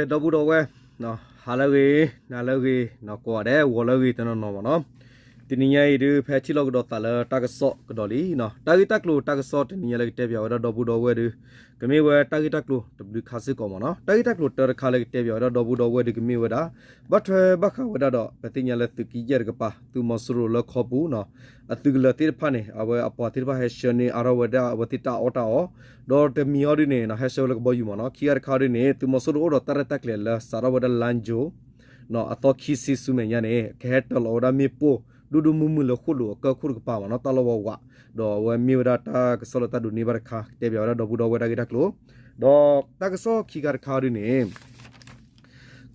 ဒီပုၢ်ဒီဝဲၢ်, ဟါလၢအဂ့ၤ, နၤလၢအဂ့ၤ, ကိးဂၤဒဲး ဂီၤလၢအဂ့ၤတနီၤနီၤမ့ၢ်နီၤ. တနံၤညါအံၤဒုး ဖဲထံၣ်လိာ်ကဒီးသးလၢတၢ်ကစီၣ်ကဒီးလံ, တၢ်ဂ့ၢ်တၢ်ကျိၤတၢ်ကစီၣ်တနံၤညါလၢကတဲပၠးဝဲဒၣ်ဒီပုၢ်ဒီဝဲၢ်ဒုး ကမ့ၢ်ဝဲတၢ်ဂ့ၢ်တၢ်ကျိၤတဘျုးခါစ့ၢ်ကီးမ့ၢ်နီၤ. တၢ်ဂ့ၢ်တၢ်ကျိၤတၢတခါလၢကတဲပၠးဝဲဒၣ်ဒီပုၢ်ဒီဝဲၢ်ဒုး ကမ့ၢ်ဝဲဒၣ် ဘၣ်ထွဲဘၣ်ဃးဝဲဒၣ်ဒီး ပသ့ၣ်ညါလၢသုးက့ယဲၢ်တကပၤ သုးမီၤစိရိၤလၢခီပူၤနီၤ အသုးကလၢၤသ့ၣ်တဖၣ်န့ၣ် အဝဲအပှၤသ့ၣ်တဖၣ်ဟဲဆှၢန့ၢ်အါထီၣ်ဝဲဒၣ်အဝဲသ့ၣ်တၢ်အီၣ်တၢ်အီ, ဒီးတမံၤအံၤဒုးန့ၣ် ဟဲဆှၢဝဲလၢကဘီယူၤမ့ၢ်နီၤ. ခံဂၤတခါဒုးန့ၣ် သုးမီၤစိရိၤအိၣ်ဒီးတၢ်ရဲၣ်တၢ်ကျဲၤလၢစးထီၣ်ဝဲဒၣ်လါယူၤ အသီခံဆံဆူမဲာ်ညါန့ၣ် ကဟဲတၢၤလီၤဝဲဒၣ်မ့ၣ်ပိၢ် ဒိၣ်ဒိၣ်မုၢ်မုၢ်လၢဃိၣ်လိာ်အကၢၢ်ခိၣ်တကပၤမ့ၢ်နီၤ တၢ်လီၢ်ဝးဝး, ဒီးအဝဲမ့ၢ်ဝဲဒၣ်တၢ်ကစီၣ်လၢတၢ်ဒိးန့ၢ်ဘၣ်တခါ ကတဲပၠးဝဲဒၣ်ဒီပုၢ်ဒီဝဲၢ်တၢ်ဂ့ၢ်တၢ်ကျိၤ, ဒီးတၢ်ကစီၣ်ခံခါတခါဒုးန့ၣ်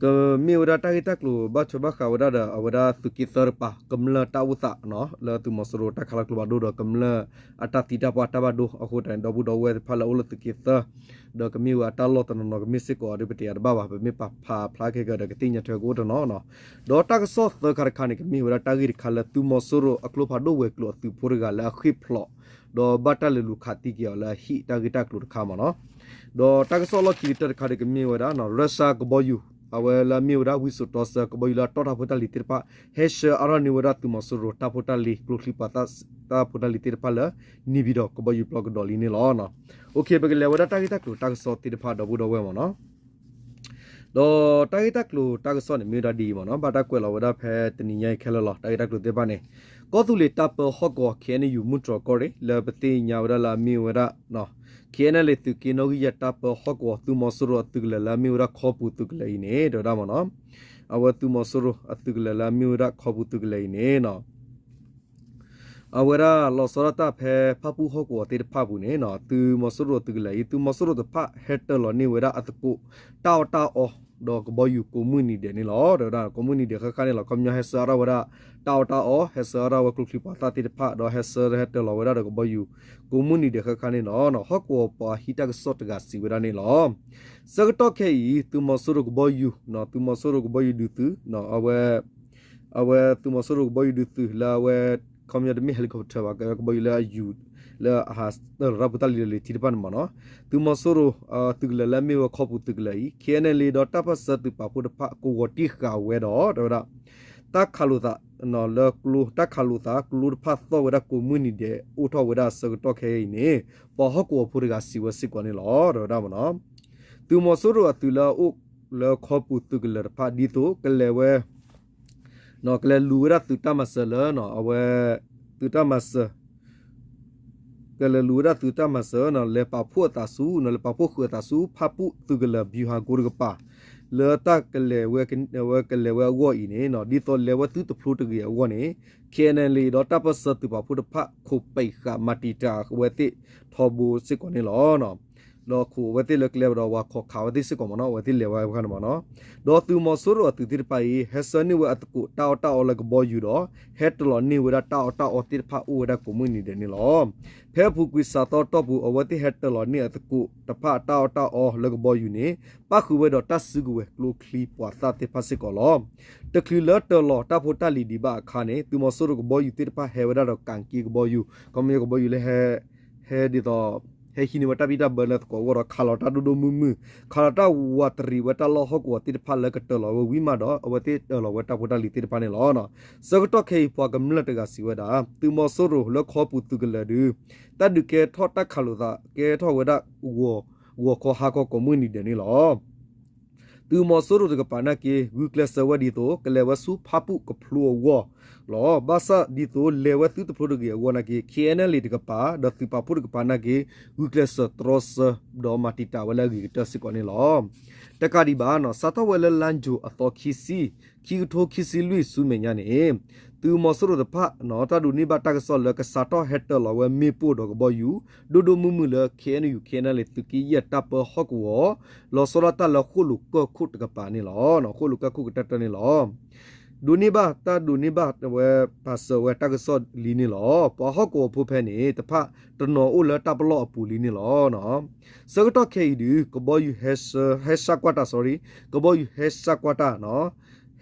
ကမ့ၢ်ဝဲဒၣ်တၢ်ဂ့ၢ်တၢ်ကျိၤဘၣ်ထွဲဘၣ်ဃးဝဲဒၣ်ဒီး အဝဲဒၣ်သုးက့သၢတကပၤ ကမျၢၢ်တၢ်အိၣ်သးလၢသုးမီၤစိရိၤတၢ်ခးလီၤကျိဖးဒိၣ်ဒီးကမျၢၢ်အတၢ်သံတၢ်ပှၢ်တၢ်ဘၣ်ဒိအဃိတၢ်န့ၣ် ဒီပုၢ်ဒီဝဲၢ်တဖၣ်လၢအအိၣ်လၢသုးက့သၢ ဒီးကမ့ၢ်ဝဲအတၢ်လီၢ်တနီၤနီၤကမ့ၢ်စ့ၢ်ကီးအီၤဒုး ပတယၤတဘၣ်ဘၣ် ပမ့ၢ်ပာ်ဖျါဖျါခဲကဒီးကသ့ၣ်ညါထွဲကအိၣ်တနီၤနီၤ. ဒီးတၢ်ကစီၣ်သၢခါတခါန့ၣ် ကမ့ၢ်ဝဲဒၣ်တၢ်ဂ့ၢ်တခါလၢသုးမီၤစိရိၤအကျိဖးဒိၣ်ဝဲၤကျိၤအသုးဖိတဂၤလၢအဃ့ၢ်ဖျိး ဒီးဘၣ်တၢ်လဲၤလူၤခးသံက့ၤအီၤလၢအဟံၣ်တၢ်ဂ့ၢ်တၢ်ကျိၤတခါမ့ၢ်နီၤ. ဒီးတၢ်ကစီၣ်လီၢ်ခံကတၢၢ်တခါဒုးကမ့ၢ်ဝဲဒၣ် ရၢၡါကဘီယူၤ အဝဲလၢအမ့ၢ်ဝဲဒၣ်ဝံစိာ်တီဆၢကဘီယူၤလၢအတီၣ်တၢ်ဖိတၢ်လံၤသ့ၣ်တဖၣ် ဟဲဆှၢအါထီၣ်န့ၢ်ဝဲဒၣ်သုးမီၤစိရိၤတၢ်ဖိတၢ်လံၤ ကျိချံပှၤသၣ်တၢ်ဖိတၢ်လံၤသ့ၣ်တဖၣ်လၢ နေပြည်တော် ကဘီယူၤပျီကဒီးလံန့ၣ်လီၤ. ပကလဲၤဝဲဒၣ်တၢ်ဂ့ၢ်တၢ်ကျိၤတၢ်ကစီၣ်သ့ၣ်တဖၣ်ဒီပုၢ်ဒီဝဲၢ်မ့ၢ်နီၤ. ဒီးတၢ်ဂ့ၢ်တၢ်ကျိၤတၢ်ကစီၣ်န့ၣ် မ့ၢ်ဝဲဒၣ်ဒ်အံၤမ့ၢ်နီၤ ဘၣ်တၢ်ကွဲးလီၤဝဲဒၣ်ဖဲတနံၤညါအံၤခဲလၢာ်လီၤ. တၢ်ဂ့ၢ်တၢ်ကျိၤသ့ၣ်တဖၣ်န့ၣ် ကီၢ်သူလ့ၤတၢ်ပၢဟီၣ်ကဝီၤ ခ့ၣ်အဲၣ်ယူၣ် မုၢ်တြီၤကီၢ်ရ့ၣ် လၢပသ့ၣ်ညါဝဲဒၣ်လၢအမ့ၢ်ဝဲဒၣ် ခ့ၣ်အဲၣ်ယူၣ် သုးက့နီၣ်ဂံၢ်ယဲၢ်တၢ်ပၢဟီၣ်ကဝီၤ သုးမီၤစိရိၤအသုးကလၢၤလၢအမ့ၢ်ဝဲဒၣ်ခီပူၤသုးကလၢၤအံၤန့ၣ် တဲဝဲဒၣ်မ့ၢ်နီၤ အဝဲသုးမီၤစိရိၤအသုးကလၢၤလၢအမ့ၢ်ဝဲဒၣ်ခီပူၤသုးကလၢၤအံၤန့ၣ် အဝဲဒၣ်လီၤဆီဒၣ်တၢ်ဖဲဖၣ်ပူၣ်ဟီၣ်ကဝီၤသ့ၣ်တဖၣ်ပူၤန့ၣ် သုးမီၤစိရိၤအသုးကလၢၤအံၤ သုးမီၤစိရိၤတဖၣ်ဟဲတၢၤလီၤန့ၢ်ဝဲဒၣ်အသကိး တၢ်အီၣ်တၢ်အီ ဒီးကဘီယူၤကိးမုၢ်နံၤဒဲးန့ၣ်လီၤ. တဲဝဲဒၣ်ကိးမုၢ်နံၤဒဲးဃၣ်ဃၣ်န့ၣ်လီၤ. ခီပညီဟဲဆှၢအါထီၣ်ဝဲဒၣ် တၢ်အီၣ်တၢ်အီ ဟဲဆှၢအါထီၣ်ဝဲကျိချံပှၤသၣ်သ့ၣ်တဖၣ် ဒီးဟဲဆှၢဟဲတၢၤလီၤဝဲဒၣ်ဒီးကဘီယူၤ ကိးမုၢ်နံၤဒဲးဃၣ်ဃၣ်န့ၣ်လီၤ. ဟီၣ်ကဝီၤပှၤဟံးတၢ်ကစီၣ်တဂၤစံးဝဲဒၣ်န့ၣ်လီၤ. ဆၢကတီၢ်ခဲအံၤ သုးမီၤစိရိၤကဘီယူၤ သုးမီၤစိရိၤကဘီယူၤဒုးသုး အဝဲ အဝဲသုးမီၤစိရိၤကဘီယူၤဒုးသုးလၢအဝဲ ခီပညီတမ့ၢ် helicopter ဘၣ် ကဘီယူၤလၢအယူၤ လၢအဟးတၢ်လီၤတၢ်ဖိတၢ်လံၤဒီးလံၤထံတဖၣ်န့ၣ်မ့ၢ်နီၤ သုးမီၤစိရိၤ သုးကလၢၤလၢအမ့ၢ်ဝဲခီပူၤသုးကလၢၤအံၤ ခ့ၣ်အဲၣ်ယူၣ် ဒီးတၢ်ပၢၢ်ဆၢသုးပာ်ဖှိၣ်တဖၣ် ကဝီၤတံၢ်ဃာ်ဝဲဒီး တဲဝဲဒၣ် တၢ်ခးလိာ်သး လၢကျိ တၢ်ခးလိာ်သးကျိတဖၣ်သီၣ်ဝဲဒၣ်ကိးမုၢ်နံၤဒဲး အိၣ်ထီၣ်ဝဲဒၣ်အဆၢကတီၢ်ခဲအံၤန့ၣ် ပှၤဟီၣ်ကဝီၤဖိတဂၤစံးဝဲစ့ၢ်ကီးန့ၣ်လီၤ. တဲဝဲဒၣ်မ့ၢ်နီၤ သုးမီၤစိရိၤအသုးလၢအအိၣ်လၢခီပူၤသုးကလၢၤတဖၣ် ဒ်သိးကလဲၤဝဲ ကလဲၤလူၤဝဲဒၣ်သုးတၢ်မၤစၢၤလၢ အဝဲ သုးတၢ်မၤစၢၤ ကလဲၤလူၤဝဲဒၣ်သုးတၢ်မၤစၢၤ လဲၤပာ်ဖှိၣ်အသးဆူ လဲၤပာ်ဖှိၣ်ဃုာ်အသးဆူ ဖၣ်ပူၣ်သုးကလၢၤ ဗျူဟာကုန်း တကပၤ လၢတၢ်ကလဲၤဝဲ ဝဲကလဲၤဝဲအဂီၢ်အံၤန့ၣ် ဒ်သိးလဲၤဝဲသုတဖျိတဂ့ၤအဂီၢ်န့ၣ် ခ့ၣ်အဲၣ်ယူၣ် ဒီးတၢ်ပၢၢ်ဆၢသုးပာ်ဖှိၣ်တဖၣ် ခိးပံာ်ဃာ်မၤတံာ်တာ်အဝဲသ့ၣ်ထီဘိစ့ၢ်ကီးန့ၣ်လီၤ. ဒီးခိးအဝဲသ့ၣ်လၢကျဲဒီးဝၤခိးခးဝဲသ့ၣ်စ့ၢ်ကီးမ့ၢ်နီၤ အဝဲသ့ၣ်လဲၤဝဲအခါန့ၣ်မ့ၢ်နီၤ ဒီးသုးမီၤစိရိၤအသုးသ့ၣ်တဖၣ်အံၤ ဟဲဆှၢန့ၢ်ဝဲအသကိးတၢ်အီၣ်တၢ်အီလၢကဘီယူၤဒီး ဟဲတၢၤလီၤန့ၢ်ဝဲဒၣ်တၢ်အီၣ်တၢ်အီသ့ၣ်တဖၣ်အိၣ်ဝဲဒၣ်ကိးမုၢ်နံၤဒဲးန့ၣ်လီၤ. ဖဲအပူၤကွံာ်စးသီတီၢ်ပူၤ အဝဲသ့ၣ်ဟဲတၢၤလီၤန့ၢ်အသကိးတဖၣ်တၢ်အီၣ်တၢ်အီလၢကဘီယူၤန့ၣ် ပၣ်ဃုာ်ဝဲဒီးတၢ်စုကဝဲၤကျိချံပှၤသၣ်သ့ၣ်တဖၣ်စ့ၢ်ကီးလီၤ. တချုးလၢတၢၤလီၤတၢ်ဖိတၢ်လံၤဒံးဘၣ်အခါန့ၣ် သုးမီၤစိရိၤကဘီယူၤသ့ၣ်တဖၣ်ဟဲဝဲဒၣ်ဒီးကၣ်က့ကဘီယူၤ ခီပညီကဘီယူၤလၢ ဟဲဒ်သိး ဟဲဟံးန့ၢ်ဝဲတၢ်ဘံၣ်တၢ်ဘၢလၢသကိးအဂီၢ်ဒီး ခးလီၤတၢ်ဒိၣ်ဒိၣ်မုၢ်မုၢ် ခးလီၤတၢ်ဝးတရံးဝဲတၢ်လီၢ်ဟီၣ်ကဝီၤသ့ၣ်တဖၣ်လၢကတၢၤလီၤဝဲဝံၤမးဒီး အဝဲသ့ၣ်တၢၤလီၤဝဲတၢ်ဖိတၢ်လံၤသ့ၣ်တဖၣ်န့ၣ်လီၤ. ဆၢကတီၢ်ခဲအံၤပှၤကမျၢၢ်တဂၤစံးဝဲဒၣ် သုးမီၤစိရိၤလၢခီပူၤသုးကလၢၤဒုး တၢ်ဒုးကဲထီၣ်တၢ်ခးလိာ်သး ကဲထီၣ်ဝဲဒၣ် ဂီၤခီဟါခီကိးမုၢ်နံၤဒဲးန့ၣ်လီၤ. သုးမီၤစိရိၤတကပၤနာ်က့ ဂုာ်ကျဲးစၢးဝဲဒ်သိး ကလဲၤဝဲဆူဖၣ်ပူၣ်ကဖျိအဂီၢ်လီၤ. ဘၣ်ဆၣ်ဒ်သိးလဲၤဝဲသုတဖျိတဂ့ၤအဂီၢ်နာ်က့ ခ့ၣ်အဲၣ်ယူၣ် တကပၤ ဒီးသုးပာ်ဖှိၣ်တကပၤနာ်က့ ဂုာ်ကျဲးစၢးတြီဆၢ ဒီးမၤတံာ်တာ်ဝဲလၢအဂ့ၤကတၢၢ်စ့ၢ်ကီးန့ၣ်လီၤ. တကးဒံးဘၣ်နီၤ စးထီၣ်ဝဲလၢလါယူၤအသီခံဆံ ခံကထိခံဆံလွံၢ်ဆူမဲာ်ညါန့ၣ် သုးမီၤစိရိၤတဖၣ်နီၤ တၢ်ဒိးန့ၢ်ဘၣ်တၢ်ကစီၣ်လၢကစးထီၣ်ဟဲတၢၤလီၤဝဲမ့ၣ်ပိၢ်ဒီးကဘီယူၤ ဒိၣ်ဒိၣ်မုၢ်မုၢ်လၢ ခ့ၣ်အဲၣ်ယူၣ် ခ့ၣ်အဲၣ်ယူၣ် သုးက့ယဲၢ်တၢ်ပၢဟီၣ်ကဝီၤ လီၤဆီဒၣ်တၢ်လၢဃိၣ်လိာ်ကၢၢ်ခိၣ်တကပၤန့ၣ်လီၤ. ဃိၣ်လိာ်ကၢၢ်ခိၣ်ကတၢၢ်တၢၢ်န့ၣ်လီၤ. ဒိးန့ၢ်ဘၣ် တၢ်ဒိးန့ၢ်ဘၣ်ဝဲ ပာ်စၢၤဝဲတၢ်ကစီၣ်လံန့ၣ်လီၤ. ပှၤဟီၣ်ကဝီၤဖိဖဲန့ၣ် တဖၣ်တနီၤအိၣ်လၢတၢ်ပလီၢ်အပူၤလံန့ၣ်လီၤ. ဆၢကတီၢ်ခဲအံၤဒုး ကဘီယူၤဟဲဆှၢ ဟဲဆှၢကွၢ်တၢ် sorry ကဘီယူၤဟဲဆှၢကွၢ်တၢ်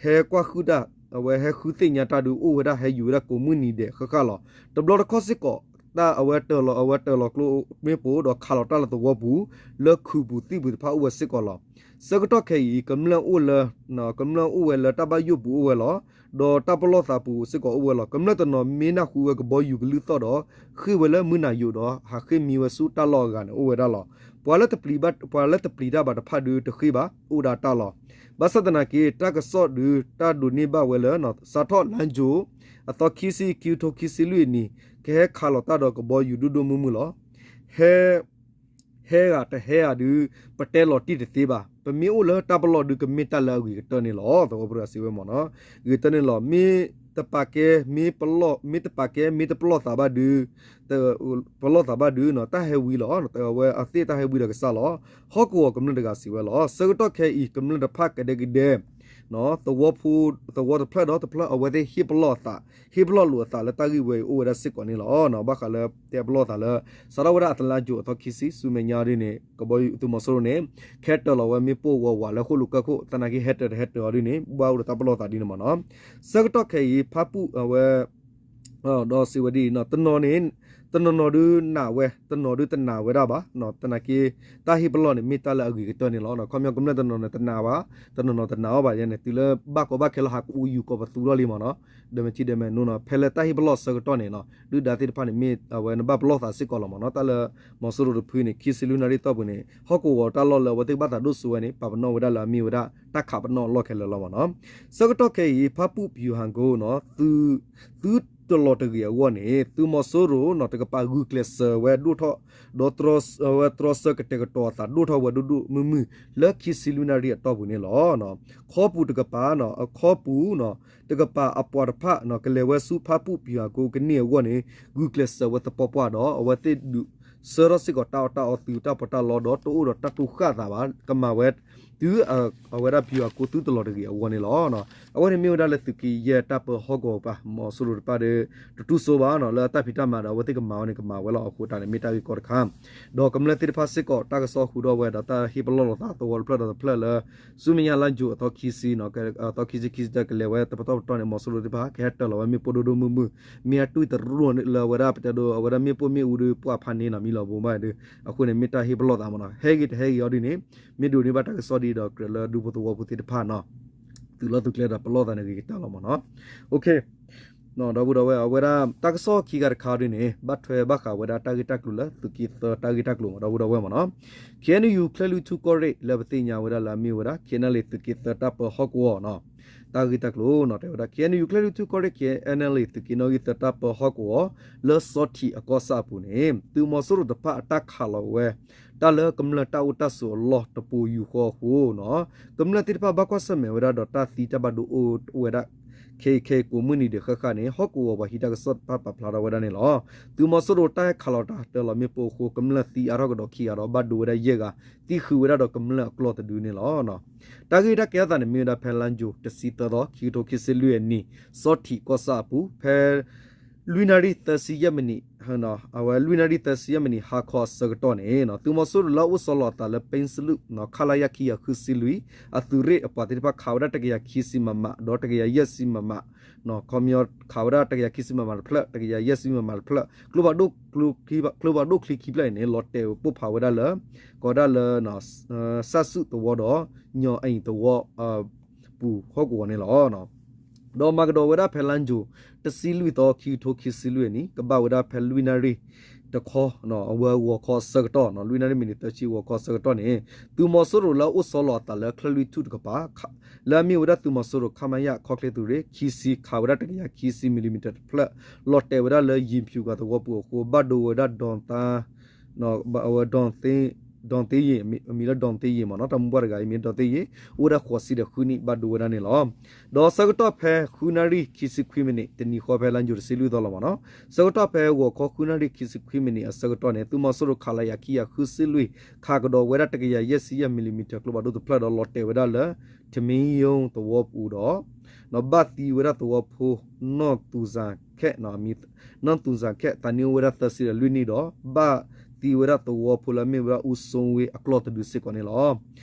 ဟဲကွၢ်ဃုာ်တၢ် အဝဲဟဲဃုသ့ၣ်ညါတၢ်ဒုး အိၣ်ဝဲဒၣ်ဟဲယူၤဝဲဒၣ်ကိးမုၢ်နံၤဒဲးဃၣ်ဃၣ်လီၤ. တဘျီတခီၣ်စ့ၢ်ကီး တၢ်အဝဲတၢၤလီၤ အဝဲတၢၤလီၤကျိမ့ၣ်ပိၢ် ဒီးခးလီၤတၢ်လၢသဝီပူၤ လၢခုးပူၤသံၣ်ပူၤတဖၣ်အိၣ်ဝဲစ့ၢ်ကီးလီၤ. ဆၢကတီၢ်ခဲအံၤ ကမျၢၢ်အိၣ်လၢ ကမျၢၢ်အိၣ်ဝဲလၢတၢ်ဘၣ်ယိၣ်ပူၤအိၣ်ဝဲလီၤ. ဒီးတၢ်ပလီၢ်သးပူၤစ့ၢ်ကီးအိၣ်ဝဲလီၤ. ကမျၢၢ်တနီၤမ့ၢ်နၢ်ဟူဝဲကဘီယူၤကလုၢ်သီၣ်ဒီး ဃ့ၢ်ဝဲလၢမုၢ်နၤယိာ်ဒီး ဟးဃ့ၢ်မံဝဲဆူတၢ်လီၢ်အဂၤန့ၣ် အိၣ်ဝဲဒၣ်လီၤ. ပှၤလၢတပျံၤဘၣ် ပှၤလၢတပျံၤတၢ်ဘၣ်တဖၣ်ဒုးတဃ့ၢ်ဘၣ် အိၣ်ဒၣ်တၢ်လီၤ. ဘၣ်ဆၣ်သနာ်က့ တၢ်ကစီၣ်ဒုးတၢ်ဒိးန့ၢ်ဘၣ်ဝဲလၢ စးထီၣ်လါယူၤ အသီခံဆံ ခံကထိခံဆံလွံၢ်အနံၤ ကဟဲခးလီၤတၢ်ဒီးကဘီယူၤဒိၣ်ဒိၣ်မုၢ်မုၢ်လီၤ. ဟဲ ဟဲဂၤတဟဲဂၤဒုး ပတဲလီၤတံၢ်တသ့ဘၣ်. ပမ့ၢ်အိၣ်လၢတၢ်ပလီၢ်ဒုးကမ့ၢ်တၢ်လၢအဂ့ၤကတၢၢ်န့ၣ်လီၤ. သဝီဖိတဂၤစံးဝဲမ့ၢ်နီၤ ဂ့ၤကတၢၢ်န့ၣ်လီၤ. မ့ၢ်တပာ်ကဲ မ့ၢ်ပလီၢ် မ့ၢ်တပာ်ကဲ မ့ၢ်တပလီၢ်သးဘၣ်ဒုး ပလီၢ်သးဘၣ်ဒုးနီၤ တၢ်ဟဲဝံလီၤ. အဝဲအသ့ၣ်တၢ်ဟဲဝံဒီးကစၢ်လီၤ. ဟီၣ်ကဝီၤကမျၢၢ်တဂၤစံးဝဲလီၤ. ဆၢကတီၢ်ခဲအံၤ ကမျၢၢ်တဖၣ်ကဒဲကဒဲ သဝီဖိ သဝီတဖျၢၣ်ဒီးတဖျၢၣ် အဝဲသ့ၣ်ဟ့ၣ်ပလီၢ်အသး ဟ့ၣ်ပလီၢ်လိာ်အသးလၢတၢ်ဂ့ၢ်ဝဲအံၤအိၣ်ဝဲဒၣ်စ့ၢ်ကီးန့ၣ်လီၤ. ဘၣ်ဃးလၢတဲပလီၢ်သးလၢ စးထီၣ်ဝဲဒၣ်အသလါကိၤအသီခံဆံ ဆူမဲာ်ညါဒ်န့ၣ် ကဘီယူၤသုးမီၤစိရိၤန့ၣ် ကဟဲတၢၤလီၤဝဲမ့ၣ်ပိၢ်ဝးဝးလၢဃိၣ်လိၤကၢၢ်ခိၣ် သနာ်က့ဟဲတၢၤတဟဲတၢၤအီၤဒ်န့ၣ် ဘၣ်အိၣ်ဒီးတၢ်ပလီၢ်သးဒ်န့ၣ်မ့ၢ်နီၤ. ဆၢကတီၢ်ခဲအံၤ ဖါပူၣ်အဝဲ ဒီးစံးဝဲဒ်အံၤ တနီၤန့ၣ် တနီၤနီၤဒုးနာ်ဝဲ တနီၤဒုးတနာ်ဝဲဒၣ်ဘၣ် သနာ်က့ တၢ်ဟ့ၣ်ပလီၢ်န့ၣ် မ့ၢ်တၢ်လၢအဂ့ၤကတၢၢ်န့ၣ်လီၤ. ခီပညီကမျၢၢ်တနီၤန့ၣ်တနာ်ဘၣ် တနီၤနီၤတနာ်အီၤဘၣ်န့ၣ် တုၤလၢဘၣ်ကီဘၣ်ခဲလၢဟးကအိၣ်ယူၤကီးပသူထီၣ်လံမ့ၢ်နီၤ ဒီးမ့ၢ်ထံဒီးမဲာ်နိနီၤ ဖဲလၢတၢ်ဟ့ၣ်ပလီၢ်ဆၢကတီၢ်န့ၣ်နီၤ ဒုၣ်ဒါသ့ၣ်တဖၣ်န့ၣ် မ့ၢ်အဝဲနဘၣ်ပလီၢ်သးစ့ၢ်ကီးလီၤမ့ၢ်နီၤ တၢ်လၢ မီၤစိရိၤတဖုန့ၣ် ခံဆံလွံၢ်နၣ်ရံၣ်တီၢ်ပူၤန့ၣ် ဟီၣ်ကဝီၤတၢ်လီၢ်လၢအဝဲသ့ၣ်ဘၣ်သးဒိၣ်စိဝဲန့ၣ် ပာ်ပနီၣ်ဝဲဒၣ်လၢအမ့ၢ်ဝဲဒၣ် တၢ်ခးပနီၣ်အလီၢ်ခဲလၢာ်လီၤမ့ၢ်နီၤ. ဆၢကတီၢ်ခဲအံၤ ဖါပူၣ်ပျူၤဟၣ်ကိနီၤ သုတလီၤတဂ့ၤအဂီၢ်န့ၣ် သုးမီၤစိရိၤနီၤ တကပၤဂုာ်ကျဲးစၢးဝဲဒိၣ်ထီၣ် ဒီး ဝဲတြီဆၢကတဲာ်ကတီၤအသးဒိၣ်ထီၣ်ဝဲဒိၣ်ဒိၣ်မုၢ်မုၢ် လၢခံဆံလွံၢ်နၣ်ရံၣ်အတီၢ်ပူၤန့ၣ်လီၤ. ခီပူၤတကပၤ ခီပူၤနီၤ တကပၤအပှၤတဖၣ်နီၤ ကလဲၤဝဲဆူဖါပူၣ်ပျူၤဟၣ်ကိကန့ၢ်အဂီၢ်န့ၣ် ဂုာ်ကျဲးစၢးဝဲသပှၢ်ပှၢ်ဒီး အဝဲသ့ၣ်ဒုးဆၢထီၣ်စ့ၢ်ကီးတၢ်အီၣ်တၢ်အီသုးတၢ်ပီးတၢ်လီဒီး တအိၣ်ဒီးတၢ်တူၢ်ဃၣ်သးဘၣ် ကမၤဝဲ သု အဝဲဒၣ်ပျူၤဟၣ်ကိသုတလီၤတဂ့ၤအဂီၢ်န့ၣ်လီၤ. အဝဲန့ၣ်မ့ၢ်ဝဲဒၣ်လၢသုးက့ယဲၢ်တၢ်ပၢဟီၣ်ကဝီၤပၤ မီၤစိရိၤတဖၣ်ဒီး တတူၢ်စိဘၣ်နီၤ လၢတၢ်ဖံးတၢ်မၤဒီး အဝဲသ့ၣ်ကမၤဝဲန့ၣ် ကမၤဝဲလီၤ. အဃိတၢ်န့ၣ်မ့ၢ်တၢ်ဂ့ၢ်ကီတခါ ဒီးကမျၢၢ်သ့ၣ်တဖၣ်စ့ၢ်ကီး တၢ်ကစီၣ်ဟူထီၣ်ဝဲဒီးတၢ်ဟ့ၣ်ပလီၢ်လိာ်သးသဝီတဖျၢၣ်ဒီးတဖျၢၣ်လၢ ဆူမဲာ်ညါလါယူၤအသီခံဆံနီၤ အသီခံဆံခံဆံတၢကလဲၤဝဲတပတီၢ်ပတီၢ်န့ၣ် မီၤစိရိၤသ့ၣ်တဖၣ် ကဟဲတၢၤလီၤဝဲမ့ၣ်ပိၢ်ဒိၣ်ဒိၣ်မုၢ်မုၢ် မ့ၢ်အတူၢ်တရူၢ်လၢအဝဲဒၣ်ပတဲဒိး အဝဲဒၣ်မ့ၣ်ပိၢ်မ့ၣ်အူဒီး ပှၢ်ဖးန့ၢ်နီၤ မံလီၤဘိးဘၣ်ဒီး အဃိန့ၣ် မ့ၢ်တၢ်ဟ့ၣ်ပလီၢ်သးမ့ၢ်နီၤ ဟဲဂ့ၤတဟဲဂ့ၤအီၤဒ်န့ၣ် မ့ၢ်ဒိးန့ၢ်ဘၣ်တၢ်ကစီၣ်ဒ်ဒီးကြၢးလၢဒူဖိသဝီဖိသ့ၣ်တဖၣ်နီၤ သုးလီၢ်သုးကျဲဒီးပလီၢ်သးန့ၣ်ဂ့ၤကတၢၢ်လီၤမ့ၢ်နီၤ. ဒီပုၢ်ဒီဝဲၢ် အဝဲဒၣ်တၢ်ကစီၣ်ခံဂၤတခါဒ်န့ၣ် ဘၣ်ထွဲဘၣ်ဃးဝဲဒၣ်တၢ်ဂ့ၢ်တၢ်ကျိၤလၢသုးက့သၢတၢ်ဂ့ၢ်တၢ်ကျိၤမ့ၢ် ဒီပုၢ်ဒီဝဲၢ်မ့ၢ်နီၤ. ခ့ၣ်အဲၣ်ယူၣ် ချဲၣ်လွံၢ်ထူၣ်ကီၢ်ရ့ၣ် လၢပသ့ၣ်ညါဝဲဒၣ်လၢအမ့ၢ်ဝဲဒၣ် ခ့ၣ်အဲၣ်ယူၣ် သုးက့သၢတၢ်ပၢဟီၣ်ကဝီၤနီၤ တၢ်ဂ့ၢ်တၢ်ကျိၤနီၤ တဲဝဲဒၣ် ခ့ၣ်အဲၣ်ယူၣ် ချဲၣ်လွံၢ်ထူၣ်ကီၢ်ရ့ၣ် ခ့ၣ်အဲၣ်ယူၣ် သုးက့နီၣ်ဂံၢ်သၢတၢ်ပၢဟီၣ်ကဝီၤ လၢစီၤထံးအကီၢ်ဆၣ်အပူၤန့ၣ် သုးမီၤစိရိၤတဖၣ်အတၢ်ခးလီၤဝဲ တၢ်လၢကမျၢၢ်တၢ်အိၣ်တၢ်ဆိးအလီၢ်တပူၤယူၢ်ဃီအဃိနီၤ ကမျၢၢ်သ့ၣ်တဖၣ်ဘၣ်ကွၢ်ဆၢၣ်မဲာ်ဝဲဒၣ်ဒီးတၢ်သံတၢ်ဘၣ်ဒိအိၣ်ဝဲဒၣ် ခဲအံၤခဲအံၤကိးမုၢ်နံၤဒဲးဃၣ်ဃၣ်န့ၣ် ဟီၣ်ကဝီၤပှၤဟံးတၢ်ကစီၣ်တဖၣ်ပာ်ဖျါထီၣ်ဝဲဒၣ်န့ၣ်လီၤ. သုးမီၤစိရိၤတၢ်ဟဲခးလီၤတၢ်တၢၤလီၤမ့ၣ်ပိၢ်အဃိ ကမျၢၢ်သံအါထီၣ်ကဒီးခံဂၤဒီး ဘၣ်ဒိဝဲဒၣ်ယဲၢ်ဂၤ သံဃုာ်ဝဲဒၣ်ဒီးကမျၢၢ်အကျီၢ်တဒုန့ၣ်လီၤ. တၢ်ဂ့ၢ်တၢ်ကဲထီၣ်သးန့ၣ်မ့ၢ်ဝဲဒၣ်ဖဲလါယူၤတဆံသၢသီ ခံကထိခံဆံလွံၢ်အနံၤ စီၤထံးကီၢ်ဆၣ်အပူၤ ဖဲ လွံၢ်နၣ်ရံၣ်သၢဆံယဲၢ်မံးနံး အဝဲလွံၢ်နၣ်ရံၣ်သၢဆံယဲၢ်မံးနံး ဟါခီအဆၢကတီၢ်န့ၣ် သုးမီၤစိရိၤလၢအအိၣ်ဆီလီၤအသးလၢ ပ့စလူး ခလရ ခံကယၤဃုဆံလွံၢ် အသုးရ့ၣ်အပှၤသ့ၣ်တဖၣ်ခးဝဲဒၣ်တကယၤခံဆံမမ ဒီးတကယၤယဲၢ်ဆံမမ ခီပညီခးဝဲဒၣ်တကယၤခံဆံမမတဖျၢၣ် တကယၤယဲၢ်ဆံမမတဖျၢၣ် ကျိဖးဒိၣ် ကျိဖးဒိၣ်ချံခံဖျၢၣ်အံၤန့ၣ် လီၤတဲာ်ပိၢ်ဖးဝဲဒၣ်လၢ ကိးဝဲဒၣ်လၢ စၣ်စုးသဝီဒီး ညီအံၤသဝီ ပူၤဟီၣ်ကဝီၤန့ၣ်လီၤ. ဒီးမၤကဒီးဝဲဒၣ်ဖဲလါယူၤ တဆံလွံၢ်သီ ခံကထိခံဆံလွံၢ်အနံၤ ကဘၣ်ဝဲဒၣ်ဖဲလွံၢ်နၣ်ရံၣ်တခီ အဝဲဂီၤခီအဆၢကတီၢ် လွံၢ်နၣ်ရံၣ်မံးနံးသၢဆံဂီၤခီအဆၢကတီၢ်န့ၣ် သုးမီၤစိရိၤလၢအအိၣ်ဆီလီၤအသးလၢချၢၣ်လွံၢ်ထူၣ်တကပၤ လၢအမ့ၢ်ဝဲဒၣ်သုးမီၤစိရိၤ ခမရ ခီၣ်ချ့သုးရ့ၣ် ခံဆံ ခးဝဲဒၣ်တကယၤခံဆံ မံးလံမံးတၢၢ်တဖျၢၣ် လီၤတဲာ်ဝဲဒၣ်လၢယံၤဖၠူၤဂၤသဝီပူၤအဃိ ဘၣ်ဒိဝဲဒၣ် အဝဲ ဒွန်သ့ယ့ၣ် အမံၤလၢ ဒွန်သ့ယ့ၣ် မ့ၢ်နီၤ တၢ်မူပှၢ်တဂၤအံၤ မ့ၢ်ဒွန်သ့ယ့ၣ် အိၣ်ဝဲဒၣ်ဃိးဆံဒီးဃုနံၣ် ဘၣ်ဒိဝဲဒၣ်န့ၣ်လီၤ. ဒီးဆၢကတီၢ်ဖဲဃုနၣ်ရံၣ်ခံဆံခွံမံးနံး တနံၤဃီဖဲလါယူၤတဆံလွံၢ်သီလီၤမ့ၢ်နီၤ ဆၢကတီၢ်ဖဲဂီၤခီဃုနၣ်ရံၣ်ခံဆံခွံမံးနံးအဆၢကတီၢ်န့ၣ် သုးမီၤစိရိၤ ခလရ ခံကယၤဃုဆံလွံၢ် ခးကဒီးဝဲဒၣ်တကယၤယဲၢ်ဆံယဲၢ် မံးလံမံးတၢၢ် ကျိဖးဒိၣ်တဖျၢၣ်ဒီးလီၤတဲာ်ဝဲဒၣ်လၢ ထမံယိသဝီပူၤဒီး ဘၣ်သံဝဲဒၣ်သဝီဖိ နီၢ်သူၣ်စၣ်ခဲ နီၢ်သူၣ်စၣ်ခဲ သးနံၣ်အိၣ်ဝဲဒၣ်သၢဆံဒီးလွံၢ်နံၣ်ဒီး ဘၣ်သံ ဒီးတၢ်ကဘၣ်သံဝဲဒၣ်သဝီဖိလၢအမ့ၢ်ဝဲဒၣ် အူစိဝ့ အကျီၢ်တဒုစ့ၢ်ကီးန့ၣ်လီၤ.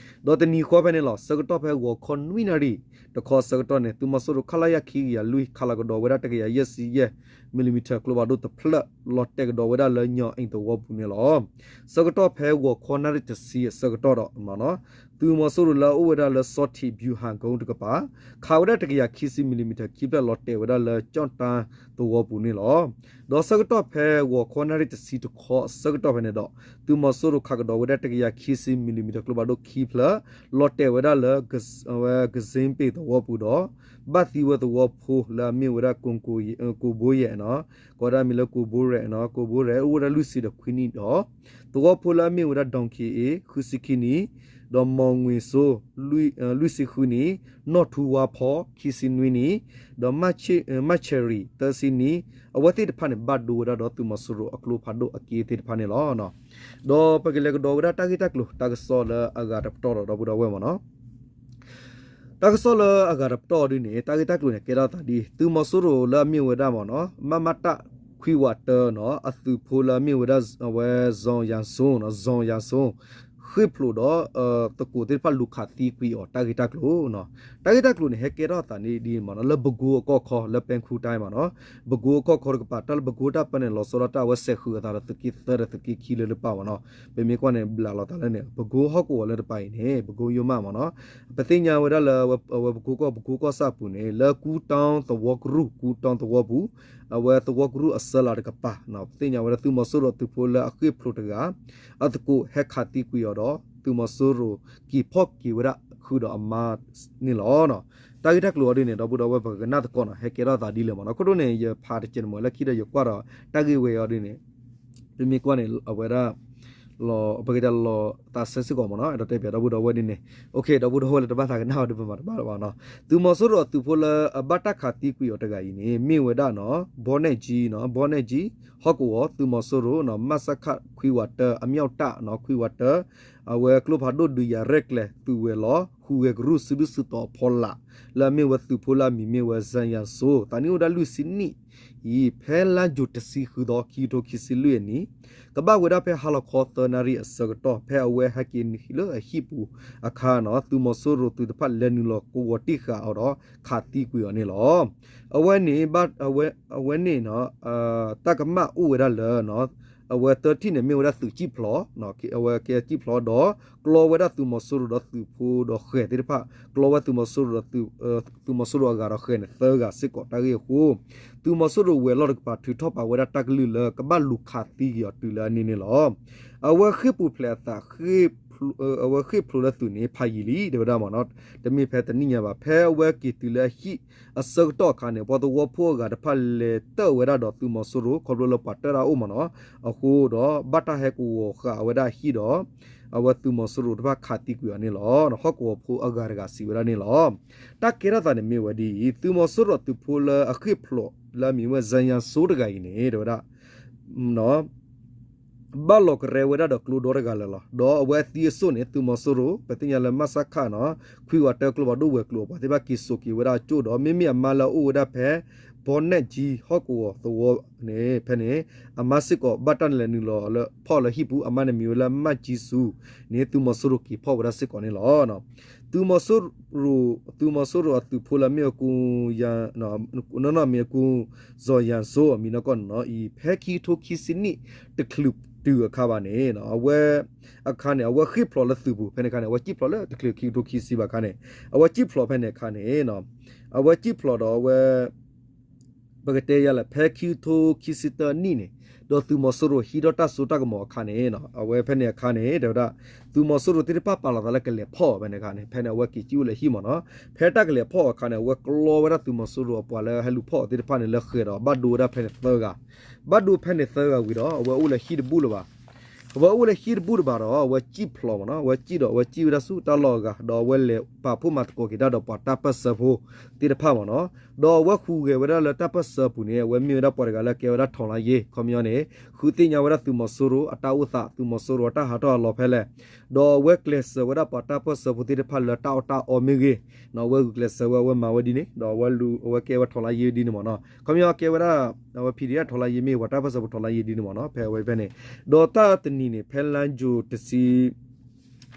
ဒီးတနံၤဃီဖဲန့ၣ်လီၤ ဆၢကတီၢ်ဖဲဂီၤခီနွံနၣ်ရံၣ် တခီအဆၢကတီၢ်န့ၣ် သုးမီၤစိရိၤ ခလရ ခံကယၤလွံၢ် ခးလီၤကဒီးဝဲဒၣ်တကယၤယဲၢ်ဆံယဲၢ် မံၤလံၤမံၤထၢၣ် ကျိဖးဒိၣ်တဖျၢၣ် လီၤတဲာ်ကဒီးဝဲဒၣ်လၢညီၣ်အ့ၣ်သဝီပူၤန့ၣ်လီၤ. ဆၢကတီၢ်ဖဲဂီၤခီနၣ်ရံၣ်တဆံအဆၢကတီၢ်ဒီး သုးမီၤစိရိၤလၢအအိၣ်ဝဲဒၣ်လၢ စီၤထံး ဗျူဟာကုန်း တကပၤ ခးဝဲဒၣ်တကယၤခံဆံ မံၤလံၤမံၤထၢၣ် ခံဖျၢၣ် လီၤတဲာ်ဝဲဒၣ်လၢ ကၠီၣ်တၢ်သဝီပူၤန့ၣ်လီၤ. ဒီးဆၢကတီၢ်ဖဲဂီၤခီနၣ်ရံၣ်တဆံတခီအဆၢကတီၢ်ဖဲန့ၣ်ဒီး သုးမီၤစိရိၤခးကဒီးဝဲဒၣ်တကယၤခံဆံ မံၤလံၤမံၤထၢၣ် ကျိဖးဒိၣ်ခံဖျၢၣ် လီၤတဲာ်ဝဲဒၣ်လၢ ဝဲ ကစ့ပ့ၤသဝီပူၤဒီး ဘၣ်သံဝဲသဝီဖိလၢအမ့ၢ်ဝဲဒၣ် ကိးဘိယဲၢ်နီၤ, ကိးဝဲဒၣ်မံၤလၢ ကိးဘိရဲၣ်နီၤ, ကိးဘိရဲၣ် အိၣ်ဝဲဒၣ်လွံၢ်ဆံဒီးခွံနံၣ်ဒီး သဝီဖိလၢအမ့ၢ်ဝဲဒၣ် ဒီၣ်ခံအ့ ဃုဆံခံနံၣ်, ဒီး မီၢ်ငွေစိုး လွံၢ်ဆံဃုနံၣ်, နီၢ်ထူဝါဖီ ခံဆံနွံနံၣ်, ဒီး မၣ်ဆဲၣ်ရံၤ သၢဆံနံၣ်, အဝဲသ့ၣ်တဖၣ်န့ၣ် ဘၣ်ဒိဝဲဒၣ်ဒီးသုးမီၤစိရိၤအကျိဖးဒိၣ်အက့သ့ၣ်တဖၣ်န့ၣ်လီၤ. ဒီးပကလဲၤကဒီးဝဲဒၣ်တၢ်ဂ့ၢ်တၢ်ကျိၤ တၢ်ကစီၣ်လၢအဂၤတပတီၢ်ဒီး ဒီပုၢ်ဒီဝဲၢ်မ့ၢ်နီၤ. တၢ်ကစီၣ်လၢအဂၤတပတီၢ်ဒ်န့ၣ် တၢ်ဂ့ၢ်တၢ်ကျိၤန့ၣ် ကဲထီၣ်သးဒ် သုးမီၤစိရိၤလၢအမ့ၢ်ဝဲဒၣ်မ့ၢ်နီၤ မမတ ခွံဝးတၢနီၤ အသုးဖိလၢအမ့ၢ်ဝဲဒၣ် အဝဲ ဇော်ယၤစိ နီၤ ဇော်ယၤစိ ဃ့ၢ်ဖျိးဒီး သကိးသ့ၣ်တဖၣ်လူၤခးသံကွံာ်အီၤ တၢ်ဂ့ၢ်တၢ်ကျိၤနီၤ. တၢ်ဂ့ၢ်တၢ်ကျိၤန့ၣ် ဟဲကဲထီၣ်သးန့ၣ်ဒ်မ့ၢ်နီၤ လၢပကိအကီၢ်ခီ လၢပဲခူတိုင်းမ့ၢ်နီၤ. ပကိအကီၢ်ခီတကပၤ တၢ်လၢပကိတၢ်ပၢန့ၣ် လီၤဆီဒၣ်တၢ်အဝဲစဲးဃုာ်အသးဒီးသုးက့သၢဒီးသုးက့ခံလၢတပၤမ့ၢ်နီၤ. ပမ့ၢ်ကွၢ်န့ၣ် ဘျးလီၤသးလၢန့ၣ် ပကိဟီၣ်ကဝီၤလၢတပၤအံၤန့ၣ် ပကိယိမၢ်မ့ၢ်နီၤ. ပသ့ၣ်ညါဝဲဒၣ်လၢ အဝဲပကိကီၢ် ပကိကီၢ်ဆၣ်အပူၤန့ၣ် လၢကူတီသဝီကရူၢ် ကူတီသဝီပူၤ အဝဲသဝီကရူၢ်အစၢလၤတကပၤ ပသ့ၣ်ညါဝဲဒၣ်သုးမီၤစိရိၤအသုးဖိလၢအဃ့ၢ်ဖျိးတဂၤ အသကိးဟဲခးသံကွံာ်အီၤဒီး သုးမီၤစိရိၤက့ၤဖီၣ်က့ၤဝဲဒၣ်ဃုာ်ဒီးအမါန့ၣ်လီၤ. တၢ်ဂ့ၢ်တၢ်ကျိၤအီၤဒ်န့ၣ် ဒီပုၢ်ဒီဝဲၢ်ပကနၣ်သကိးနီၤ ဟဲကဲထီၣ်သးဒ်လဲၣ်မ့ၢ်နီၤ. ခိၣ်ဒိၣ်န့ၣ် ယဖးတကဲးန့ၣ်မ့ၢ်လၢခံဒီးယကွၢ်ဒီးတၢ်ဂ့ၢ်ဝဲအီၤဒ်န့ၣ် ပမ့ၢ်ကွၢ်န့ၣ် အဝဲဒၣ် ပကတဲလီၤသးစဲစ့ၢ်ကီးမ့ၢ်နီၤ. အဲၣ်ဒိးတဲပၠးဒီပုၢ်ဒီဝဲၢ်ဒ်န့ၣ် ဒီပုၢ်ဒီဝဲၢ်လၢတဘၣ်သးကနၣ်အီၤဒီးပမၤတဘၣ်လၢၤဘၣ်နီၤ. သုးမီၤစိရိၤအသုးဖိလၢအဘၣ်တၢ်ခးသံကွံာ်အီၤတဂၤအံၤန့ၣ် မ့ၢ်ဝဲဒၣ်နီၤ ဘီနဲၣ်ကၠံနီၤ ဘီနဲၣ်ကၠံ ဟီၣ်ကဝီၤ သုးမီၤစိရိၤနီၤ မၣ်စၣ်ခၣ် ခွံဝးတၢ အမၠီၣ်တၣ်နီၤ ခွံဝးတၢ အဝဲကျိဖးဒိၣ်ဒုးယၤရဲၣ်ကျဲၤသုးဝဲၤလီၢ် ဟူးဂဲၤကရူၢ်စုဒုၣ်စုတီၤအဖီလာ် လၢအမ့ၢ်ဝဲသုးဖိလၢအမံၤမ့ၢ်ဝဲ ဇယၤစိ သးနံၣ်အိၣ်ဒၣ်လွံၢ်ဆံနံၣ်အံၤ ဖဲလါယူၤတဆံဃုသီ ခံကထိခံဆံလွံၢ်အနံၣ် ကဘၣ်ဝဲဒၣ်ဖဲဟါလီၤခီသၢနၣ်ရံၣ်အဆၢကတီၢ် ဖဲအဝဲဟဲက့ၤလၢအဟံၣ်ပူၤအခါနီၤ သုးမီၤစိရိၤသုးတဖၣ်လဲၤနုာ်လီၤကဝီၤတံၢ်ဃာ်အီၤဒီး ခးသံကွံာ်အီၤန့ၣ်လီၤ. အဝဲန့ၣ် အဝဲန့ၣ် တၢ်ကမၣ်အိၣ်ဝဲဒၣ်လၢ အဝဲသၢထံၣ်န့ၣ် မ့ၢ်ဝဲဒၣ်သုးကံၣ်ဖျိး အဝဲကဲကံၣ်ဖျိးဒီး ကျီဝဲဒၣ်သုးမီၤစိရိၤဒီးသုးဖိဒီးဃဲၤသ့ၣ်တဖၣ် ကျီဝဲသုးမီၤစိရိၤဒီးသုး သုးမီၤစိရိၤအဂၤဒီးဃဲၤန့ၣ်သၢဂၤစ့ၢ်ကီး တၢ်ဂ့ၢ်အဃိ သုးမီၤစိရိၤဝဲၤလီၢ်တကပၤ ထုးထီၣ်ပာ်ဝဲဒၣ်တၢ်ကလုၢ်လၢ ကဘၣ်လူၤခးသံက့ၤအီၤတုၤလၢအနံၤန့ၣ်လီၤ. အဝဲဃ့ၢ်ပူၤဖျဲးအသး အဝဲဃ့ၢ်ဖျိးလၢသုးန့ၣ် ဖးယံာ်လံ တဲဝဲဒၣ်မ့ၢ်နီၤ တမ့ၢ်ဖဲတနံၣ်ညါဘၣ် ဖဲအဝဲက့ၤတုၤလၢအဟံၣ်အဆၢကတီၢ်အခါန့ၣ် ပှၤသဝီဖိအဂၤတဖၣ်လဲၤတၢၣ်ဝဲဒၣ်ဒီးသုးမီၤစိရိၤ ခီဖျိလၢပှၤတၢၣ်တၢ်အိၣ်မ့ၢ်နီၤ အဃိဒီး ဘၣ်တၢ်ဟဲကဝီၤဃာ်ဝဲဒၣ်အဟံၣ်ဒီး အဝဲသုးမီၤစိရိၤတဖၣ်ခးသံကွံာ်အီၤန့ၣ်လီၤ. ဟီၣ်ကဝီၤဖိအဂၤတဂၤစံးဝဲဒၣ်န့ၣ်လီၤ. တၢ်ကဲထီၣ်သးန့ၣ်မ့ၢ်ဝဲဒ်အံၤ သုးမီၤစိရိၤသုးဖိလၢအဃ့ၢ်ဖျိးလၢအမံၤဝဲ ဇယၤစိ တဂၤအံၤန့ၣ် တဲဝဲဒၣ် ဘၣ်လီၤကရဲဝဲဒၣ်ဒီးကျိဒီတဂၤလၢာ်လီၤ. ဒီးအဝဲအသံအစိၣ်န့ၣ် သုးမီၤစိရိၤ ပသ့ၣ်ညါလၢမၣ်စၣ်ခၣ်နီၤ ခွံဝးတၢကျိဖးဒိၣ်ဝဲၤကျိၤအပှၤသ့ၣ်တဖၣ်က့ၤစိာ်က့ၤဝဲဒၣ်အကၠိၣ်ဒီး မ့မ့ၢ်အမါလၢအအိၣ်ဝဲဒၣ်ဖဲ ဘီနဲၣ်ကၠံဟီၣ်ကဝီၤသဝီန့ၣ် ဖဲန့ၣ် အမါစ့ၢ်ကီးဘၣ်တၢ်လဲၤနုာ်လီၤလၢဖီၣ်လၢဟံၣ်ပူၤ အမါန့ၣ်မံၤဝဲလၢမၣ်ကၠံစူၤန့ၣ် သုးမီၤစိရိၤက့ၤဖီၣ်ဝဲဒၣ်စ့ၢ်ကီးန့ၣ်လီၤ. သုးမီၤစိရိၤ သုးမီၤစိရိၤအသုးဖိလၢအမ့ၢ်အကူ နီၢ်နီၢ်မ့ၢ်အကူ စီၤယၤစိ အမံၤနီၢ်ကီၢ်နီၤအံၤ ဖဲခံကထိခံဆံနံၣ် တချုးတုၤအခါဘၣ်န့ၣ် အဝဲ အခါန့ၣ် အဝဲဃ့ၢ်ဖျိးလၢသုးပူၤ ဖဲန့ၣ်အခါန့ၣ် အဝဲကံၣ်ဖျိးလၢတချုးခံကထိခံဆံဘၣ်အခါန့ၣ် အဝဲကံၣ်ဖျိးဖဲန့ၣ်အခါန့ၣ် အဝဲကံၣ်ဖျိးဒီးအဝဲ ပကတဲယၤလၢ ဖဲခံကထိခံဆံတၢနံၣ်န့ၣ် ဒီးသုးမီၤစိရိၤဟံးထီၣ်တၢ်စိတၢ်ကမီၤအခါန့ၣ် အဝဲဖဲန့ၣ်အခါန့ၣ် တဲဝဲဒၣ် သုးမီၤစိရိၤသ့ၣ်တဖၣ်ပာ်လီၤသးလၢကလဲၤဖီၣ်ဖဲန့ၣ်အခါန့ၣ် ဖဲန့ၣ်အဝဲက့ၤကံၣ်အိၣ်လၢဟံၣ်မ့ၢ်နီၤ ဖဲတၢ်ကလဲၤဖီၣ်အခါန့ၣ် အဝဲကျီဝဲဒၣ်သုးမီၤစိရိၤအပှၤလၢဟဲလူၤဖီၣ်အီၤသ့ၣ်တဖၣ်န့ၣ် လၢဃဲၤဒီးဘၣ်ဒိဝဲဒၣ်ဖဲန့ၣ်သၢဂၤ ဘၣ်ဒိဖဲန့ၣ်သၢဂၤဝံၤဒီး အဝဲအိၣ်လၢဟံၣ်တဘူၣ်လၢၤဘၣ် အဝဲအိၣ်လၢဟံၣ်တဘူၣ်လၢၤဘၣ်ဒီး အဝဲကံၣ်ဖျိးမ့ၢ်နီၤ အဝဲကံၣ်ဒီးအဝဲကံၣ်ဝဲဒၣ်ဆူတၢ်လီၢ်အဂၤ ဒီးအဝဲလဲၤပာ်ဖှိၣ်မၤသကိးက့ၤတၢ်ဒီးပှၤတၢ်ပၢၢ်ဆၢဖိသ့ၣ်တဖၣ်မ့ၢ်နီၤ ဒီးအဝဲဟူးဂဲၤဝဲဒၣ်လၢတၢ်ပၢၢ်ဆၢပူၤန့ၣ် အဝဲမ့ၢ်ဝဲဒၣ်ပှၤတဂၤလၢကဲဝဲဒၣ်ထောက်လှမ်းရေး ခီပညီန့ၣ် ဃုသ့ၣ်ညါဝဲဒၣ်သုးမီၤစိရိၤအတၢ်အိၣ်သး သုးမီၤစိရိၤအတၢ်ဟးထီၣ်ဟးလီၤဖဲလဲၣ်, ဒီးအဝဲကျဲးစၢးဝဲဒၣ်ပှၤတၢ်ပၢၢ်ဆၢဖိသ့ၣ်တဖၣ်လၢတၢ်အီၣ်တၢ်အီမ့ၢ်ဂ့ၤ, အဝဲဂုာ်ကျဲးစၢးဝဲ အဝဲမၤဝဲဒ်န့ၣ် ဒီးအဝဲလူၤ အဝဲကဲဝဲထောက်လှမ်းရေးဒ်န့ၣ်မ့ၢ်နီၤ. ခီပညီကဲဝဲဒၣ် အဝဲ PDFထောက်လှမ်းရေး မ့ၢ်ပှၤတၢ်ပၢၢ်ဆၢဖိ ထောက်လှမ်းရေး ဒ်န့ၣ်မ့ၢ်နီၤ ဖဲအဝဲဖဲန့ၣ်. ဒီးတၢ်တနံၤန့ၣ် ဖဲလါယူၤတဆံ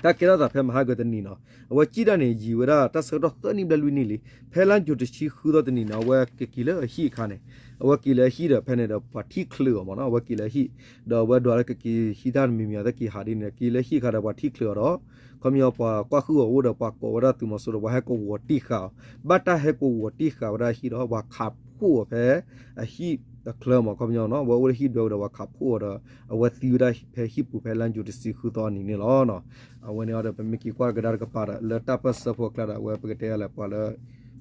တၢ်ကဲထီၣ်သးဖဲမဟါကတနံၤနီၤ အဝဲစံၣ်တၢ်န့ၣ် ယံာ်ဝဲဒၣ်တၢ်ဆၢကတီၢ်သၢနံၣ်ဘျဲၣ်လွံၢ်နံၣ်လံ. ဖဲလါယူၤတဆံဃုသီတနံၤန့ၣ် အဝဲကက့ၤလၢအဟံၣ်အခါန့ၣ် အဝဲက့ၤလၢအဟံၣ်ဒီးဖဲန့ၣ်ဒီးပှၤထံၣ်ချုးအီၤမ့ၢ်နီၤ အဝဲက့ၤလၢအဟံၣ် ဒီးအဝဲဒွးလၢကက့ၤဟံးတၢ်တမံၤမံၤအသးက့ၤဟးဒ်န့ၣ် က့ၤလၢဟံၣ်အခါဒီးပှၤထံၣ်ချုးအီၤဒီး ခီပညီပှၤကွၢ်ဃုာ်အီၤအိၣ်ဒီးပှၤကိးဝဲဒၣ်သုးမီၤစိရိၤဒီးပှၤဟဲကဝီၤတံၢ်ဃာ်အီၤ ဘၣ်တၢ်ဟဲကဝီၤတံၢ်ဃာ်ဝဲဒၣ်အဟံၣ်ဒီးပှၤခးဖှိၣ်အီၤဖဲ အဟံၣ်အချၢမ့ၢ် ခီပညီနီၤ အဝဲအိၣ်လၢဟံၣ်ဒွဲဝဲဒီးပှၤခးဖှိၣ်အီၤဒီး အဝဲသံဝဲဒၣ်ဖဲဟံၣ်ပူၤဖဲလါယူၤတဆံဃုသီအနံၤန့ၣ်လီၤ. အဝဲန့ၣ်အီၤဒီးပမ့ၢ်က့ၤကွၢ်ကဒါတကပၤဒီး လၢတၢ်ပၢၢ်ဆၢဖိအကျါဒီး အဝဲပကတဲလဲၣ်ပှၤလၢ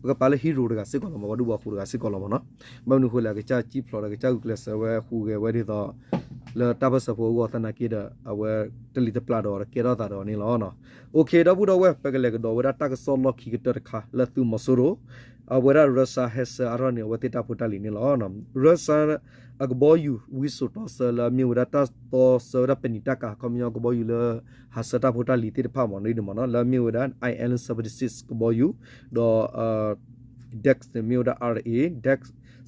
ပကပာ်လၢ hero တဂၤစ့ၢ်ကီးလီၤမ့ၢ် ပှၤဒူၣ်ပှၤဃိတဂၤစ့ၢ်ကီးလီၤမ့ၢ်နီၤ. ဘၣ်မနုၤအဃိလဲၣ် အကစၢ်စံၣ်ဖျိးဒီးကစၢ်ဂုာ်ကျဲးစၢးဝဲဟူးဂဲၤဝဲဒ်သိး လၢတၢ်ပၢၢ်ဆၢဖိအဂီၢ်သနာ်က့ဒီး အဝဲတလံၤတပျၢ်ဒီးအီၤဒီးကဲထီၣ်သးဒီးအီၤန့ၣ်လီၤ. OK ဒီပုၢ်ဒီဝဲၢ် ပကလဲၤကဒီးဝဲဒၣ်တၢ်ကစီၣ်လီၢ်ခံကတၢၢ်တခါလၢသုးမီၤစိရိၤ အဝဲဒၣ် Russia ဟဲဆှၢအါထီၣ်န့ၣ် အဝဲသ့ၣ်တၢ်ဖိတၢ်လံၤန့ၣ်လီၤ. Russia အကဘီယူၤဝံစိာ်တီဆှၢလၢအမ့ၢ်ဝဲဒၣ်တၢ်တီဆှၢဝဲဒၣ်ပနံာ်တၢ်ကၤ ခီပညီကဘီယူၤလၢ ဟးဆှၢတၢ်ဖိတၢ်လံၤသ့ၣ်တဖၣ်မ့ၢ်နီၤ လၢမ့ၢ်ဝဲဒၣ် I L seventy-six ကဘီယူၤ ဒီး Dex န့ၣ်မ့ၢ်ဝဲဒၣ် R A Dex